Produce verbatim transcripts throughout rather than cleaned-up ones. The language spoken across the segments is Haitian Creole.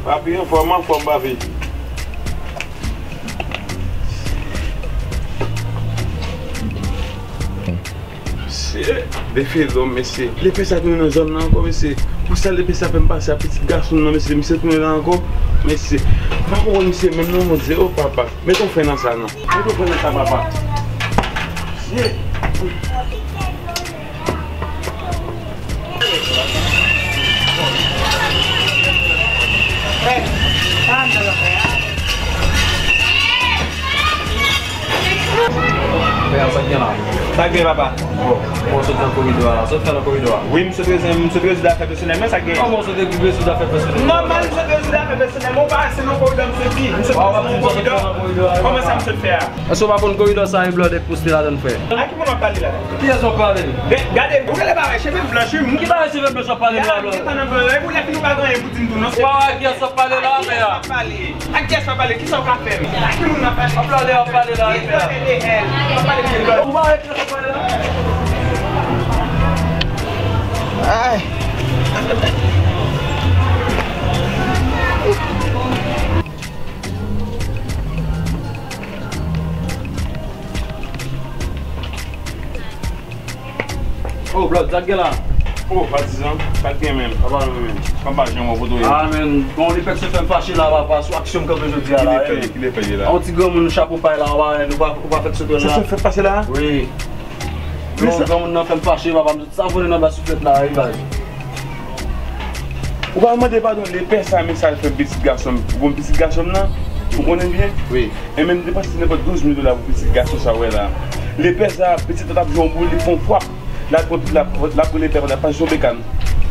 Papi anfòm, anfòm, papi. Mesye, defi dlo, mesye. Lepè sa tounen nan zòn nan ankò, mesye. Pou sa lepè sa fè m pase a pitit gason m nan, mesye. Misye tounen la ankò, mesye. M pa konprann misye menm non, Bondye, o papa. Met yon fren nan sa non. Met yon fren nan sa, papa. Mesye. Pè a, sa k gen la? Sa k gen, papa? Bon, bon, sot nan koridò a. Sot fè nan koridò a. Wi, m sot rezoud, m sot rezoud afè pèsonèl mwen, sa k gen? Kòman w sot rezoud afè pèsonèl? Nòmal, m sot rezoud afè pèsonèl mwen, ou pa wè se nan koridò m soti. M sot nan koridò. Kòman sa m sot fè a? Èske w pa konn koridò sa e blòdè k poste ladann, frè? A ki moun w ap pale la? Kiyès w ap pale? Gade, ou genlè pa wè, cheve m blanch, wi. Ki bagay cheve m blanch w ap pale la, blòdè? Ou gentan nan blòdè, epi w lè fini ou pa gen anyen pou di m tou, non, se. Ou pa wè kiyès w ap pale la, frè? Ak kiyès w ap pale? Kisa w ka fè m? Ak ki moun w ap pale? Blòdè w ap pale la, frè. Ou pa wè kiyès w ap pale la? Ay. Oh, blòd, sa k gen la? Oh, patizan, sa k gen, menm? Sa pa menm, menm. Kòm pa janm wè kote w ye. Ah, menm, bon, li fèk se fè m fache la, papa, sou aksyon m kanpe jodi a la. Ki lepè ye, ki lepè ye la? Yon ti granmoun chapo pay la, papa, ou pa, ou pa fèk sote la. Sa se fèk pase la? Wi. Non, granmoun nan fè m fache, papa, m sot savonnen nan ba souflèt la, wi, baz. Ou pa mande padon, lepè sa, men sa l fè pitit gason m, pou pitit gason m nan, ou konnen byen? Wi. E menm depanse nenpòt douz mil dola pou pitit gason sa w wè la. Lepè sa, pitit la t ap jwe yon boul, li fè yon fwap. L al pran pitit la, l ap pran lepè, l ap pase yon bekàn.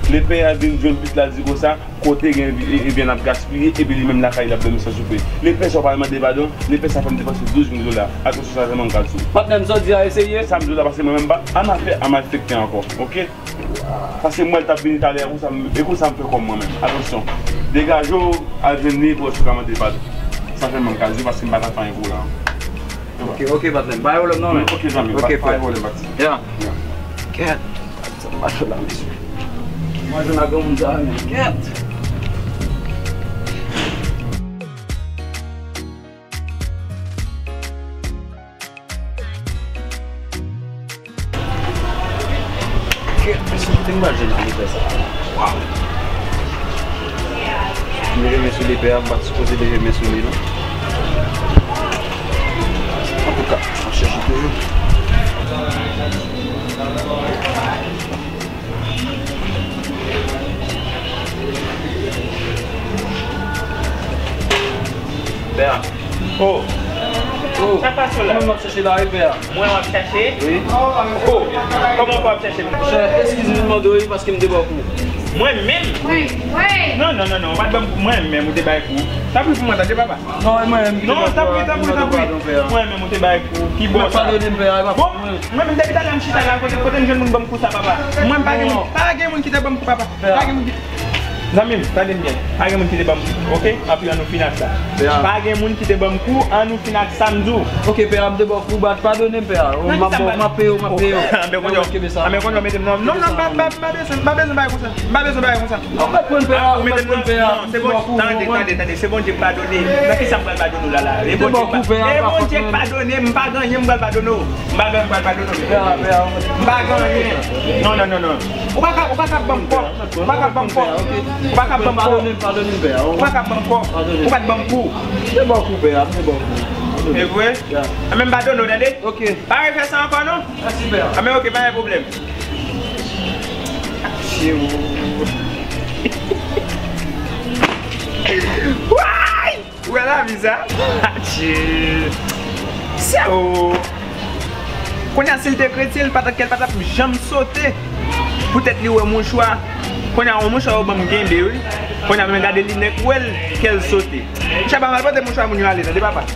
Lepè a vin jwenn pitit la, l di konsa, kote gen vi-, e, e byen n ap gaspiye, epi li menm lakay li ap dòmi san soupe. Lepè sa, w pa al mande padon, lepè sa fè m depanse douz mil dola. Atansyon, sa sèlman m ka di w. Patnè m, sa w di a, eseye? Sa m di w la, paske mwen menm m pa an afè a malfektè ankò, oke? Paske m wè l t ap vini talè a konsa, m, e konsa m fè kò m mwen menm. Atansyon. Degaje w, al jwenn li, pou w ka mande padon. Sa sèlman m ka di w, paske m pa ka fè anyen pou w la. Ok, ok, patnè m. Pa gen pwoblèm non, men. Ok, zanmi m. Ok, pa, pa gen pwoblèm, patizan. Ya. Ya. Kèt. Sa m pa jwenn la, mesye. Mwen jwenn ak granmoun sa, men. Kèt. Kèt, mesye, kote m pral jwenn lepè sa? Waw! M leve men sou lepè a, m pa t sipoze leve men sou li, non. Antouka, m ap chèche toujou. Pè a. Oh. Oh. Sa k pase w la? Mwen, m ap chache la, wi, pè a. Mwen w ap chache? Wi. Oh, kòman w ap chache m? Chè, eskize m, m mande w, wi, paske m te ba w kou. Mwen menm? Wi, wi. Non, non, non, non, ou pa t ban m kou, mwen menm ou te bay kou. Tanpri pou mwen, tande, papa. Non, e mwen menm ki te ba w kou. Non, tanpri, tanpri, tanpri. Mwen menm ou te bay kou. Ki bò sa? Padone m, pè a, e pa fòt mwen. Mwen menm depi talè m chita la, kote, kote m jwenn moun ban m kou sa, papa? Mwen pa gen moun, pa gen moun ki te ban m kou, papa. Pa gen moun ki, zanmi m, tande m byen. Pa gen moun ki te ban m kou, oke? Anpi an nou fin ak sa. Pa gen moun ki te ban m kou, an nou fin ak sa m di w. Oke, pè a, m te ba w kou, bat, padone m, pè a. M ap ba w, m ap peye w, m ap peye w. Anben kounye a, anben kounye a w mete m nan, non, non, m pa, m pa, m pa bezwen, m pa bezwen bagay konsa. M pa bezwen bagay konsa. Non, m pa t konn pè a, m pa t konn pè a. Non, se bon, tande, tande, tande, se Bondye k padone. Nan kisa m pral padone w la, la? E Bondye k pa-, e Bondye k padone, m pa gen anyen m pral padone w. M pa gen anyen m pral padone w. M pa gen anyen. Non, non, non, non. Ou pa ka, ou pa ka ban m kòb. Ou pa ka ban m kòb. Ou pa ka ban m kòb. Ou pa ka ban m kòb. Ou pa t ban m kou. M te ba w kou, pè a, m te ba w kou. E vre? Anben m padone w, tande? Ok. Pa refè sa ankò, non? Mèsi, pè a. Anben ok, pa gen pwoblèm. Way! Ou wè lavi sa? Atchè! Sè o! Kounye a, si l te kretyen, l pa t, kè l pa t ap janm sote. Poutèt li wè mouchwa. Kounye a, yon mouchwa yo ban m kenbe, wi. Kounye a, men gade li nèk wè l, kè l sote. Monchè, pa mal pote mouchwa moun yo ale, tande, papa.